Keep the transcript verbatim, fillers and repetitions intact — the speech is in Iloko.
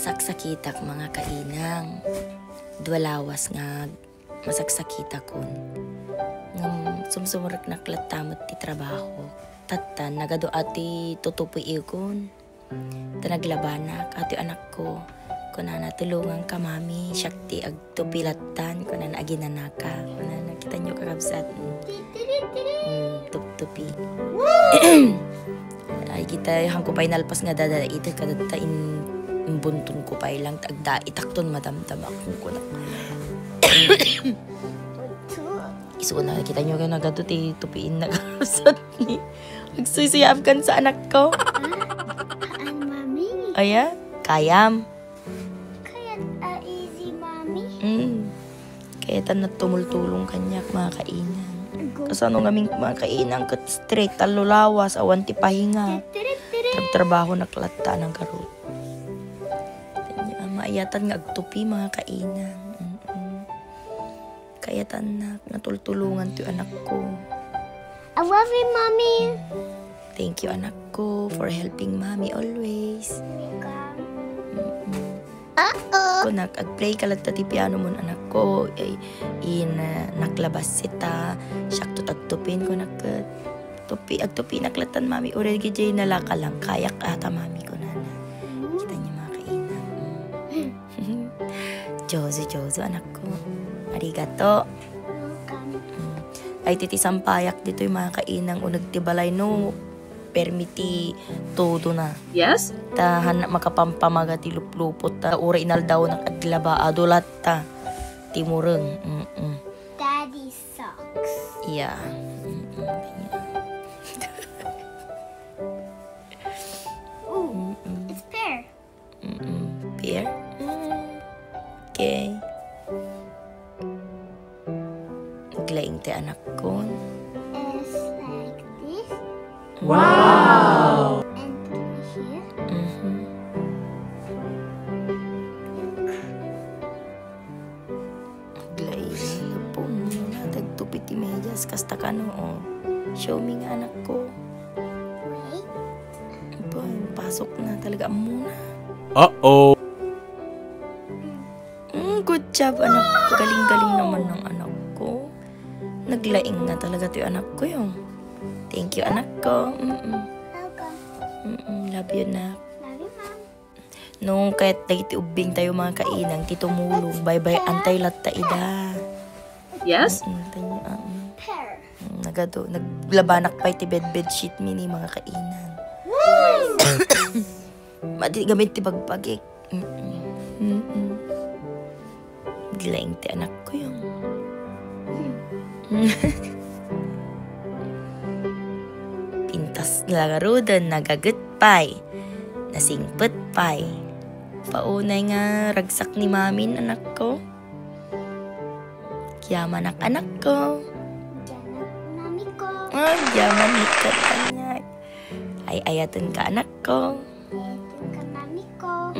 Saksakitak, mga kainang. Dua lawas nga masaksakitakon. Ngem sumsumreknak latta met ti trabaho. Tattan, nagadu a ti tutupiikon. Ta naglabanak, atoy anakko. Kunana, "Tulonganka, Mami, siak ti agtupi lattan." Kunana, "Aginanaka." Kunana, kitanyo, kakabsat. Mm. Mm, tuptupi. Ay, kita, hanko pay nalpas nga dada, ita kadatta in-, imbunton ko pay lang, agda, itakton madamdam ako, kuna. Isuna, kitanyo nga nagadu ti tupiin na kakabsat ni. Agsuysuyaab kan sa anakko. Ah, ah, Mami. Aya? Kayam. Kayat a easy, Mami. Mm. Kayatan na tumultulong kaniak, mga kainang. Kasano ngamin, mga kainang, ket straight, tallo lawas, awan ti pahinga. Tiri, tiri. Nagtrabaho, naklatta, naggarud. Maayatan nga agtupi, mga kainang. Mm-mm. Kayatannak nga tultulongan ti anakko. I love you, Mommy. Thank you, anakko, for helping Mommy always. Welcome. Mm-mm. Uh-oh. Kunak, "Agplay ka latta ti piano mon, anakko. Ay, in, ah, naklabas sita. Siakto tagtupin," kunak ket. "Tupi, agtupinak lattan, Mami. Uray gijay nalakalang kayak ata, Mami," kunana. Kita niyo, mga kainang. Jozo, jozo, anakko. Arigato. Welcome. Mm. Ay, ti, ti sampayak ditoy, mga kainang, uneg ti balay, no? Permi ti todo na. Yes? Ta, han, makapampamaga ti luplupot, ta, uray inaldawnak aglaba, adu latta. Ti mureng. Mm-mm. Daddy sucks. Yeah. Mm-mm. Ooh, mm-mm. It's pear. Mm-mm. Pear? Mm. Okay. Naglaing ti anakkon. It's like this. Wow! And here. Mm-hmm. Look. Aglaina, napumuna, tagtupi ti medias, kasta kano, oh. Show me nga, anakko. Wait. Aba, pasok na talaga, ammona. Uh-oh. Mm, good job, anakko. Galing-galing naman ng anakko. Naglaing nga talaga ti anakko, yung. Thank you, anakko. Mm-mm. Welcome. Mm-mm. Love you, nak. Love you, Mom. No, ket dagiti ubbing tayo, mga kainang, ti tumulong, baybay-an tayo latta ida. Yes? Mm, tayo, ah, mm. Pear. Mm, nagado, naglabanak pay ti bed, bedsheet mi ni, mga kainang. Madi gamit ti bagbagik. Mm-mm. Mm-mm. Naglaing ti anakko, yung. Pintas la ngaruden, nagaget pay. Nasingpet pay. Paunay nga ragsak ni Mamin, anakko. Yamanak, anakko. Diyan na, Mami ko. Ah, yaman, ikat, anak. Ay, ayaten ka, anakko. Ayaten ka, Mami ko.